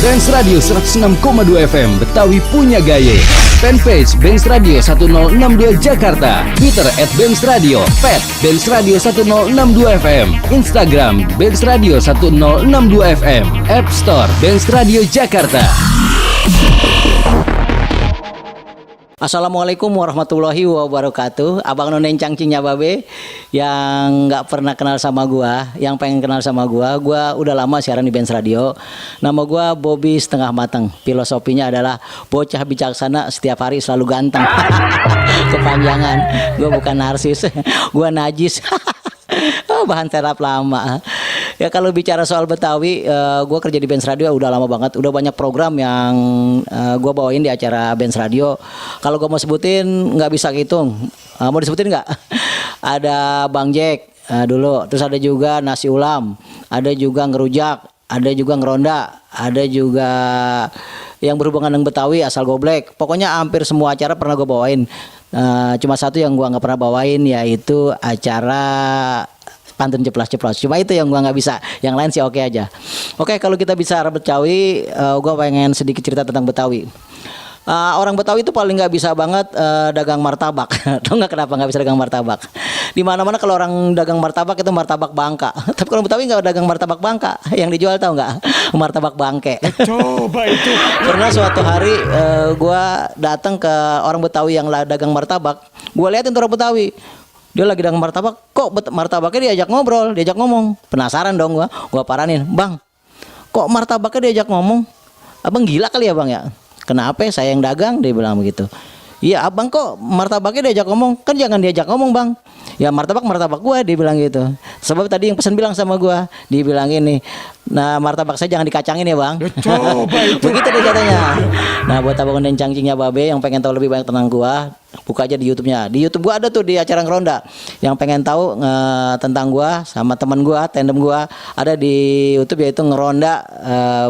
Benz Radio 106,2 FM Betawi punya gaya. Fanpage Benz Radio 1062 Jakarta. Twitter @BenzRadio. Pet Benz Radio 1062 FM. Instagram Benz Radio 1062 FM. App Store Benz Radio Jakarta. Assalamualaikum warahmatullahi wabarakatuh. Abang Nonen Cangcingnya Babe yang nggak pernah kenal sama gua, yang pengen kenal sama gua udah lama siaran di Benz Radio. Nama gua Bobby Setengah Matang. Filosofinya adalah bocah bijaksana setiap hari selalu ganteng. Kepanjangan. Gua bukan narsis, gua najis. Bahan terap lama. Ya kalau bicara soal Betawi, gue kerja di Benz Radio udah lama banget. Udah banyak program yang gue bawain di acara Benz Radio. Kalau gue mau sebutin nggak bisa hitung. Mau disebutin nggak? Ada Bang Jack dulu. Terus ada juga nasi ulam. Ada juga ngerujak. Ada juga ngeronda. Ada juga yang berhubungan dengan Betawi asal goblek. Pokoknya hampir semua acara pernah gue bawain. Cuma satu yang gua nggak pernah bawain, yaitu acara pantun ceplas-ceplos. Cuma itu yang gua nggak bisa. Yang lain sih oke aja. Oke, kalau kita bicara Betawi, gua pengen sedikit cerita tentang Betawi. Orang Betawi itu paling nggak bisa banget dagang martabak. Tahu nggak kenapa nggak bisa dagang martabak? Di mana-mana kalau orang dagang martabak itu martabak bangka. Tapi kalau Betawi nggak dagang martabak bangka. Yang dijual tahu nggak? Martabak bangke. Coba itu. Pernah suatu hari gua datang ke orang Betawi yang dagang martabak. Gua liatin tuh orang Betawi. Dia lagi dagang martabak. Kok martabaknya diajak ngobrol, diajak ngomong. Penasaran dong gua. Gua paranin, "Bang, kok martabaknya diajak ngomong? Abang gila kali ya, Bang ya?" "Kenapa? Saya yang dagang," dia bilang begitu. "Iya, abang kok martabaknya diajak ngomong? Kan jangan diajak ngomong, Bang." "Ya martabak gua," dia bilang gitu. Sebab tadi yang pesan bilang sama gua, dia bilang ini, "Nah martabak saya jangan dikacangin ya, Bang." Coba itu. Begitu dia katanya. Nah buat abang dan cangcingnya Babe yang pengen tahu lebih banyak tentang gua, buka aja di YouTube-nya. Di YouTube gua ada tuh di acara ngeronda. Yang pengen tahu tentang gua sama teman gua, tandem gua, ada di YouTube yaitu ngeronda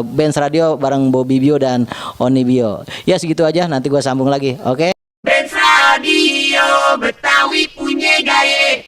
Benz Radio bareng Bobby Bio dan Oni Bio. Ya segitu aja, nanti gua sambung lagi. Oke. Benz Radio Betawi punya gaya.